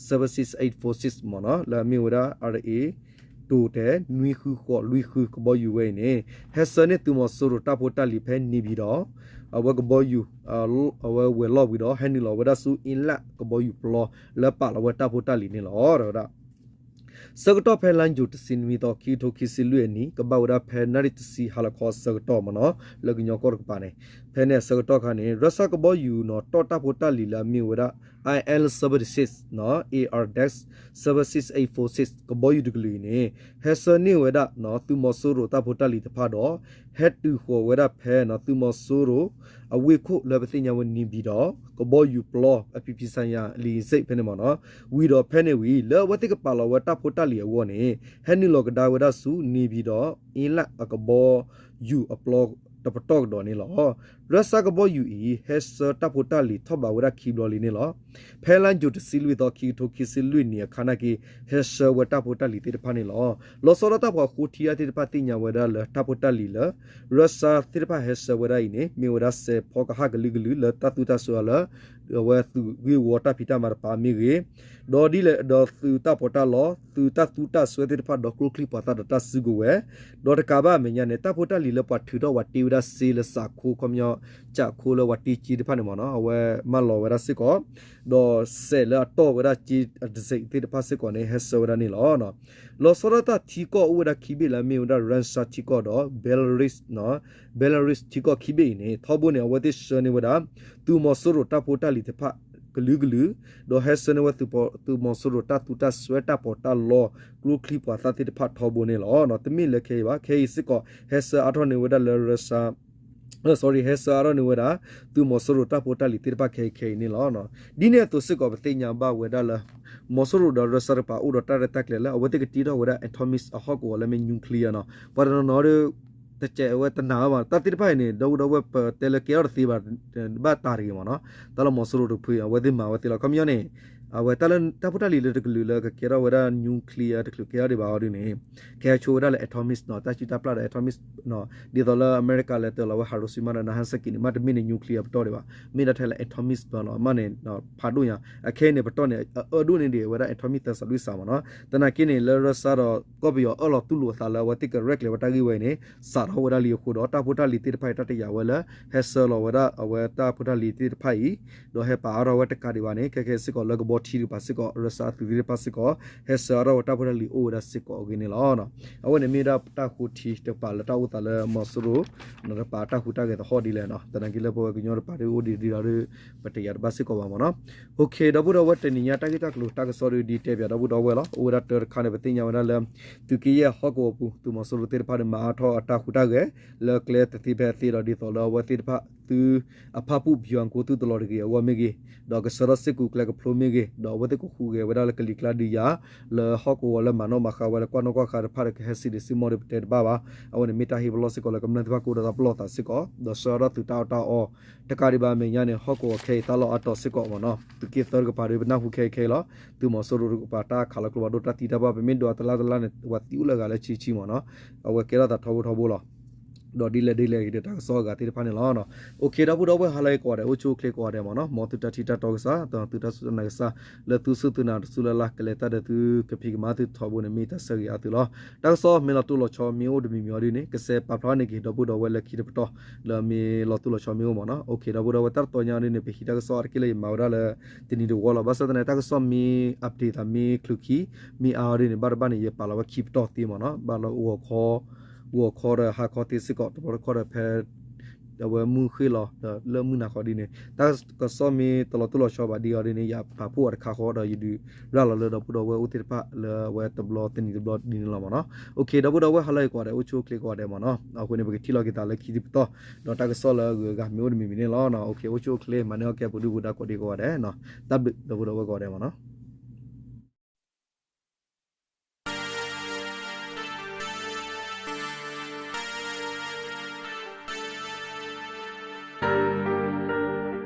seven six eight four six မ့ၢ်နီၤ လၢအမ့ၢ်ဝဲဒၣ် R A တိၤတဲာ် နွံဃုဃိးလွံၢ်ဃု ကဘီယူၤဝဲအံၤန့ၣ် ဟဲဆှၢန့ၢ်သုးမီၤစိရိၤတၢ်ဖိတၢ်လံၤဖဲန့ၣ်ပၠံၤဒီး အဝဲကဘီယူၤ အဝဲဝဲၤလီၢ်ဝံၤဒီး ဟဲနုာ်လီၤဝဲဒၣ်ဆူ အ့လး ကဘီယူၤပျီ လၢပာ်လီၤဝဲတၢ်ဖိတၢ်လံၤန့ၣ်လီၤ. ဒီးဝဲဒၣ် ဆၢကတီၢ်ဖဲလါယူၤတဆံနွံသီ ခံကထိခံဆံလွံၢ်အနံၤ ကဘၣ်ဝဲဒၣ်ဖဲနၣ်ရံၣ်တဆံဟါလီၤခီအဆၢကတီၢ်မ့ၢ်နီၤ လၢကညီကီၢ်တကပၤန့ၣ် ဖဲန့ၣ်အဆၢကတီၢ်ခါန့ၣ် Russia ကဘီယူၤနီၤ တီၢ်တၢ်ဖိတၢ်လံၤလၢအမ့ၢ်ဝဲဒၣ် I L seventy-six နီၤ A R Dex seven six eight four six ကဘီယူၤတကလုာ်အံၤန့ၣ် ဟဲဆှၢန့ၢ်ဝဲဒၣ် သုးမီၤစိရိၤတၢ်ဖိတၢ်လံၤတဖၣ်ဒီး ဟဲတုၤဃီၤဝဲဒၣ်ဖဲနီၤ သုးမီၤစိရိၤ အဝ့ၢ်ခိၣ်လၢပသ့ၣ်ညါဝဲန့ၣ်ပၠံၤဒီး ကဘီယူၤပျီ အဖံဖံဆါယၤ လံာ်စ့ၣ်ဖဲန့ၣ်မ့ၢ်နီၤ ဝံၤဒီးဖဲန့ၣ်ဝံၤ လၢအဝဲသ့ၣ်ကပာ်လီၤဝဲတၢ်ဖိတၢ်လံၤအဂီၢ်န့ၣ် ဟဲနုာ်လီၤကဒါဝဲဒၣ်ဆူန့ၣ်ပၠံၤဒီး အ့လး အကဘီယူၤအပျီတပတီၢ်ကဒီးန့ၣ်လီၤ. Russia ကဘီယူၤအံၤ ဟဲဆှၢတၢ်ဖိတၢ်လံၤထီၣ်ဘးဝဲဒၣ်ခံဘျီလံန့ၣ်လီၤ. ဖဲလါယူၤတဆံလွံၢ်သီ ခံကထိခံဆံလွံၢ်နံၣ်အခါနာ်က့ ဟဲဆှၢဝဲတၢ်ဖိတၢ်လံၤသ့ၣ်တဖၣ်န့ၣ်လီၤ. လီၤဆီဒၣ်တၢ်ပှၤဃိထံအါသ့ၣ်တဖၣ်သ့ၣ်ညါဝဲဒၣ်လၢတၢ်ဖိတၢ်လံၤလၢ Russia သ့ၣ်တဖၣ်ဟဲဆှၢဝဲဒၣ်အံၤန့ၣ် မ့ၢ်ဝဲဒၣ်စဲးဖီကဟၣ်ကလုာ်ကလုာ်လၢတၢ်သူတၢ်စွဲအီၤလၢ အဝဲသုးဂ့ၢ်ဝီတၢ်ဖံးတၢ်မၤတပၤမ့ၢ်ဂ့ၤ, ဒီးဒ်လဲၣ်ဒီးသုးတၢ်ပီးတၢ်လီ သုးတၢ်သူတၢ်စွဲသ့ၣ်တဖၣ်ဒီးကျိချံမျိာ်သၣ်ဒီးတၢ်စုကဝဲၤ, ဒီးတကးဘၣ်အမဲာ်ညါန့ၣ် တၢ်ဖိတၢ်လံၤလၢပှၤထုးထီၣ်ပှၤတ့ဝဲဒၣ်စ့လၢစးခိ ခီပညီ စးခိလၢပှၤတ့က့သ့ၣ်တဖၣ်န့ၣ်မ့ၢ်နီၤ အဝဲမၢလီၤဝဲဒၣ်စ့ၢ်ကီး ဒီးစဲးလၢအတီၢ်ဝဲဒၣ်က့အတစ့းသ့ၣ်တဖၣ်စ့ၢ်ကီးန့ၣ် ဟဲဆှၢဝဲဒၣ်န့ၣ်လီၤ. လီၤဆီဒၣ်တၢ်ထံကီၢ်အိၣ်ဝဲဒၣ်ခံဘ့ၣ်လၢအမ့ၢ်ဝဲဒၣ် Russia ထံကီၢ်ဒီး Belarus, Belarus ထံကီၢ်ခံဘ့ၣ်အံၤန့ၣ် ထီဘိန့ၣ် အဝဲသ့ၣ်ဆှၢန့ၢ်ဝဲဒၣ် သုးမီၤစိရိၤတၢ်ဖိတၢ်လံၤတဖၣ်ကလုာ်ကလုာ်, ဒီးဟဲဆှၢန့ၢ်ဝဲ သုးမီၤစိရိၤတၢ်သူတၢ်စွဲတၢ်ပီးတၢ်လီ ကျိချံမျိာ်သၣ်သ့ၣ်တဖၣ်ထီဘိန့ၣ်လီၤ. တမ့ၢ်လၢခဲအံၤဘၣ်, ခဲအံၤစ့ၢ်ကီး ဟဲဆှၢအါထီၣ်န့ၢ်ဝဲဒၣ်လၢ Russia sorry ဟဲဆှၢအါထီၣ်န့ၢ်ဝဲဒၣ် သုးမီၤစိရိၤတၢ်ဖိတၢ်လံၤသ့ၣ်တဖၣ်ခဲအံၤခဲအံၤန့ၣ်လီၤ. ဒ်န့ၣ်အသိးစ့ၢ်ကီး ပသ့ၣ်ညါဘၣ်ဝဲဒၣ်လၢ မီၤစိရိၤဒီး Russia တကပၤအိၣ်ဒီးတၢ်ရဲၣ်တၢ်ကျဲၤလၢ အဝဲသ့ၣ်ကတ့ထီၣ်ဝဲဒၣ် atomic အဟီၣ်ကဝီၤလၢမ့ၢ် nuclear နီၤ, ပှၤတနီၤနီၤဒီး တကဲးဝဲတနာ်ဝဲဘၣ် တၢ်သ့ၣ်တဖၣ်အံၤန့ၣ် ဒီပုၢ်ဒီဝဲၢ်ပတဲလၢကဲထီၣ်တသ့ဘၣ်, ဘၣ်တၢ်တဂ့ၤမ့ၢ်နီၤ, တၢ်လၢမီၤစိရိၤတဖုအံၤ အဝဲသ့ၣ်မၤဝဲသ့လီၤ. ခီပညီန့ၣ် အဝဲတၢ်လၢတၢ်ဖိတၢ်လံၤလၢတကလုာ်လၢကကဲထီၣ်ဝဲဒၣ် nuclear တချုးကဲထီၣ်ဒံးဘၣ်အီၤဒုန့ၣ် ကဟဲဆိဝဲဒၣ်လၢ atomic နီၤ, တၢ်စုၣ်တၢ်ပျၢ်ဒီး atomic နီၤ, ဒ်သိးလၢအမဲရကၤလဲၤတၢၤလီၤဝဲ Hiroshima ဒီး Nagasaki န့ၣ် မ့တမ့ၢ်န့ၣ် nuclear ပတီၢ်ဒံးဘၣ်, မ့ၢ်ဒၣ်ထဲလၢ atomic bomb လီၤ, မ့ၢ်န့ၣ် ဖးဒိၣ်ညါ, အခဲအံၤန့ၣ် ပတီၢ်န့ၣ် အအၢဒိၣ်န့ၢ်ဒံးဝဲဒၣ် atomic သၢစးလွံၢ်စးမ့ၢ်နီၤ. သနာ်က့န့ၣ် လၢ Russia ဒီးကီၢ်ပယီၤအၢၣ်လီၤတူၢ်လိာ်အသးလၢအဝဲသ့ၣ်ကရဲၣ်ကျဲၤဝဲတၢ်ဂ့ၢ်ဝဲအံၤန့ၣ် စးထီၣ်ဝဲဒၣ်လံအဃိဒီး တၢ်ဖိတၢ်လံၤသ့ၣ်တဖၣ်အံၤ တၢ်တယာ်ဝဲလၢ ဟဲဆှၢလီၤဝဲဒၣ်အဝဲတၢ်ဖိတၢ်လံၤသ့ၣ်တဖၣ်အံၤ ဒီးဟဲပာ်အါထီၣ်ဝဲတကးဒံးဘၣ်န့ၣ် ခဲခဲစ့ၢ်ကီးလၢကဘီထံတကပၤစ့ၢ်ကီး Russia အသုးသ့ၣ်တဖၣ်စ့ၢ်ကီး ဟဲဆှၢအါထီၣ်ဝဲတၢ်ဖိတၢ်လံၤအိၣ်ဝဲဒၣ်စ့ၢ်ကီးအဂ့ၢ်န့ၣ်လီၤ. အဝဲန့ၣ်မ့ၢ်ဒၣ်တၢ်ဃိထံတကပၤလၢတၢ်အိၣ်သးလၢမီၤစိရိၤ တကပၤတၢ်ဟူးတၢ်ဂဲၤသဟီၣ်ဒ်လဲၣ်နီၤ, သနာ်က့လၢပဝဲကညီတကပၤဒ်အိၣ်ဒံးဒ်ဒီး ပတယာ်တဘၣ်စ့ၢ်ကီးဘၣ်မ့ၢ်နီၤ. OK ဒီပုၢ်ဒီဝဲၢ် တနံၤညါတၢ်ဂ့ၢ်တၢ်ကျိၤတၢ်ကစီၣ်ဒ်တဲဘၣ်ဒီပုၢ်ဒီဝဲၢ်လီၤ. အိၣ်ဝဲဒၣ်တၢတခါန့ၣ် ပသ့ၣ်ညါဝဲဒၣ်လၢ သုးက့ယဲၢ်ဟီၣ်ကဝီၤပူၤ သုးမီၤစိရိၤသ့ၣ်တဖၣ်န့ၣ် မၤအါထီၣ်အတၢ်ဟူးတၢ်ဂဲၤ လၢကျဲတသ့ဖဲအသ့ဒီး ဒ်သိးလၢအဝဲသ့ၣ်တဖၣ် သုးအဖၣ်ပူၣ်ပယီၤကိးသုးတလီၤတဂ့ၤအဂီၢ်မ့ၢ်ဂ့ၤ, ဒီးကဆှၢထီၣ်စ့ၢ်ကီးကျဲကဖျိမ့ၢ်ဂ့ၤ, ဒီးအဝဲသ့ၣ်ကဃုဂဲၤဝဲဒၣ်လၢကလံၤကျါဒုးယၤ လၢဟီၣ်ကဝီၤလၢမၤနီၣ်မၤဃါဝဲလၢကွၢ်နီၣ်ကွၢ်ဃါတဖၣ်ဒီး ကဟဲစံးဒုးစံးမီၢ်ဒီးပတဲတဘၣ်ဘၣ်. အဝဲန့ၣ်မ့ၢ်တၢ်ဟ့ၣ်ပလီၢ်စ့ၢ်ကီးလၢကမျၢၢ်သ့ၣ်တဖၣ်ကအိၣ်ဒီးတၢ်ပလီၢ်သးစ့ၢ်ကီး ဒီးဆှၢအီၤဒၣ်သုးတၢ်အီၣ်တၢ်အီ တကးဒံးဘၣ်အမဲာ်ညါန့ၣ် ဟီၣ်ကဝီၤခဲအံၤတၢ်လီၢ်အါတီၤစ့ၢ်ကီးမ့ၢ်နီၤ သုးက့သၢတကပၤဒီးပနၢ်ဟူခဲအံၤခဲအံၤလီၤ. သုးမီၤစိရိၤတကပၤတၢ်ခးလီၤကျိဖးဒိၣ်တၢ်သံတၢ်ပှၢ် ပမ့ၢ်ဒိးအတလါတလါန့ၣ် ပှၤသံအိၣ်လၢအဂၤလၢဆံဆံမ့ၢ်နီၤ အဝဲကဲထီၣ်သးထီဘိထီဘိလီၤ. ဒီးဒ်လဲၣ်ဒ်လဲၣ်ဂ့ၤဒီးတၢ်ကစီၣ်အဂၤသ့ၣ်တဖၣ်န့ၣ်လီၤ. အိၣ်ခ့ ဒီပုၢ်ဒီဝဲၢ်ဟါလၢအဂ့ၤကိးဂၤဒဲး အိၣ်ဆူၣ်အိၣ်ချ့ကိးဂၤဒဲးမ့ၢ်နီၤ မ်သုတၢ်ထံၣ်တၢ်တီကစၢ် သုတၢ်စူၢ်တၢ်နာ်ကစၢ် လၢသုစူၢ်သုနာ်တစူၢ်လၢ်လၢ် ကလဲၤတၢ်ဒီးသုကဖံးကမၤသုထီဘိန့ၣ် မ့ၢ်တၢ်ဆၢဂ့ၤအါသုလီၤ. တၢ်ကစီၣ်မ့ၢ်လီၤတိၢ်လီၤဆီမ့ၢ်အိၣ်တမံၤမံၤအီၤဒ်န့ၣ် ကစဲးပာ်ဖျါန့ၢ်က့ၤ ဒီပုၢ်ဒီဝဲၢ်လၢခံတပတီၢ် လၢမ့ၢ်လီၤတိၢ်လီၤဆီမ့ၢ်အိၣ်မ့ၢ်နီၤ အိၣ်ခ့ ဒီပုၢ်ဒီဝဲၢ် တၢ်တတီၤညါအီၤဒ်န့ၣ် ပဟံးတၢ်ကစီၣ်အါတက့ၢ်လၢယမၤဝဲဒၣ်လၢ တနံၤတဝီလီၤ. ဘၣ်ဆၣ်သနာ်က့ တၢ်ကစီၣ်မ့ၢ် update သးမ့ၢ်ချုးခံ မ့ၢ်အါအီၤဒ်န့ၣ် ဘၣ်တဘၣ်န့ၣ် ယပာ်လီၤဝဲခံပတီၢ်သ့မ့ၢ်နီၤ ဘၣ်လၢဂီၤခီ ဂီၤခီဒီးဟါခီသ့စ့ၢ်ကီး တဘျီတခီၣ်ဒီးဖဲ အဝဲမုၢ်ဃ့ၢ်လီၤ ဒီးလၢမုၢ်နၤဃီဒ်န့ၣ် တၢ်ကစီၣ်မ့ၢ်တလီၤတိၢ်လီၤဆီဘၣ်ဒ်အီၤဒ်န့ၣ် ယပာ်ဖှိၣ်အီၤတခါဃီဒီး ယဒုးရၤလီၤလၢဒီပုၢ်ဒီဝဲၢ်အိၣ်သ့ၣ်တဖၣ်လၢအဝဲတဘျီတနံၤတဘျီဒ်န့ၣ်လီၤမ့ၢ်နီၤ. အိၣ်ခ့ ဒီပုၢ်ဒီဝဲၢ်ဟါလၢအဂ့ၤကိးဂၤဒဲး အိၣ်ဆူၣ်အိၣ်ချ့ကိးဂၤဒဲးမ့ၢ်နီၤ အဃိန့ၣ် ပကထံၣ်လိာ်က့ၤသးလၢခံတပတီၢ် ဒီးတၢ်ကစီၣ်လၢအဂုၤအဂၤမ့ၢ်အိၣ်တမံၤမံၤန့ၣ်လီၤ. အိၣ်ခ့ အိၣ်ဆူၣ်အိၣ်ချ့ မၤန့ၢ်အီၣ်ကဲပူၤဒုၣ်ပူၤဒါကိးဒံကိးဂၤဒဲး တၢ်ဘျုးဒီပုၢ်ဒီဝဲၢ်ကိးဂၤဒဲးမ့ၢ်နီၤ.